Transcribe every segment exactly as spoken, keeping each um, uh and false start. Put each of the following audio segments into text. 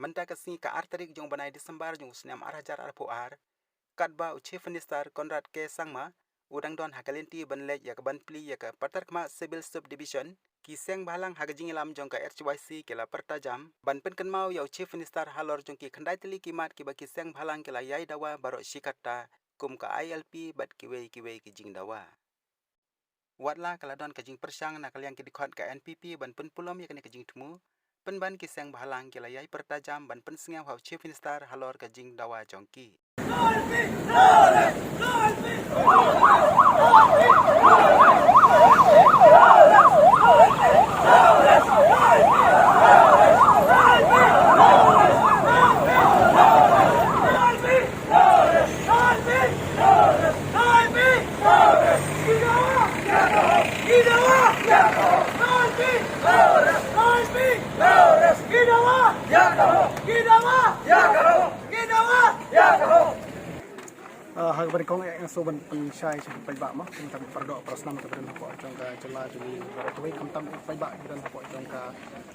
mynta ka sngi ka ar tarik jong u bnai December jong u snem ar hajar arphew ar, katba u Chief Minister Conrad K Sangma u dang don ha ka lynti ban leit ïa ka ban plie ïa ka Patharkhmah Civil Sub Division, ki seng bhalang ha ka jingïalam jong ka H Y C ki la pyrta jam ban pynkynmaw ïa u Chief Minister halor jong ki khyndai tylli ki mat kiba ki seng bhalang ki la ïai dawa baroh shi katta kum ka I L P bad kiwei kiwei ki jingdawa. Watla ka la don ka jingpyrshang na ka liang ki dkhot ka N P P ban pynpulom ïa kane ka jingthmu, pynban ki seng bhalang ki la ïai pyrta jam ban pynsngew ha u Chief Minister halor ka jingdawa jong ki. Ah, ha kaba nyngkong eh, nga sngewbha ban pynshai sha phi paidbah mo, kumta ki para doh para snam kiba don hapoh jong ka jylla jong ngi baroh kawei, khamtam ki paidbah kiba don hapoh jong ka,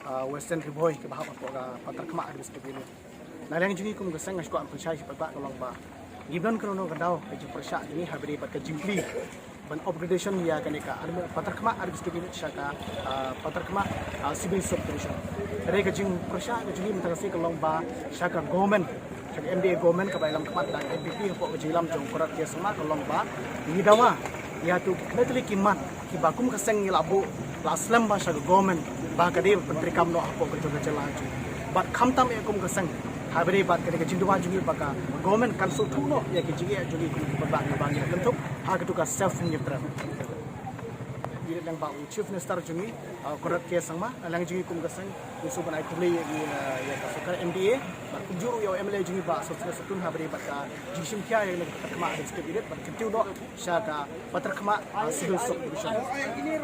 ah, Western Ri Bhoi kiba hap hapoh ka Patharkhmah District Unit. Na liang jong ngi kum ka seng nga sngewbha ban pynshai sha phi paidbah ka long ba ngi don kano kano ka daw ka jingpyrshah jong ngi ha kaba ïadei bad ka jingplie ban upgradation ïa kane ka Patharkhmah District Unit sha ka, ah, Patharkhmah, ah, Civil Sub Division. Hynrei ka jingpyrshah ka jong ngi mynta ka sngi ka long ba sha ka government, sha ka M D A government kaba ïalam khmat da ka N P P hapoh ka jingïalam jong u Conrad K Sangma ka long ba ngi dawa ïa tu ki khyndai tylli ki mat kiba kum ka seng ngi la buh la slem ba sha ka government ba ka dei ban pyntreikam noh hapoh ka jong ka jylla jong ngi. Bad khamtam eh kum ka seng ha kaba ïadei bad kane ka jingdawa jong ngi ba ka government kan sngewthuh noh ïa ki jingeh jong ngi kum ki paidbah kiba ngi la kynthup ha katu ka self ngi trem. Ïa leng ba u Chief Minister jong ngi, ah, Conrad K Sangma, na liang jong ngi kum ka seng ngi sngewbha ban ai khublei ïa, ïa, ïa ka sorkar M D A bad kumjuh ruh ïa u M L A jong ngi Bah Sosthenes Sohtun ha kaba ïadei bad ka jingshim khia ïa kane ka Patharkhmah District Unit ban kyntiew noh sha ka Patharkhmah, ah, Civil Sub Division.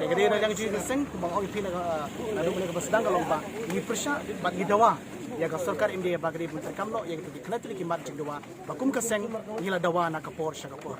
Te ka dei na liang jong ngi ka seng kumba nga ong ïa phi na ka, ah, naduh mynne kaba sdang ka long ba ngi pyrshah bad ngi dawa ïa ka sorkar M D A ba ka dei ban treikam noh ïa kito ki khyndai tylli ki mat jingdawa ba kum ka seng ngi la dawa na ka por sha ka por.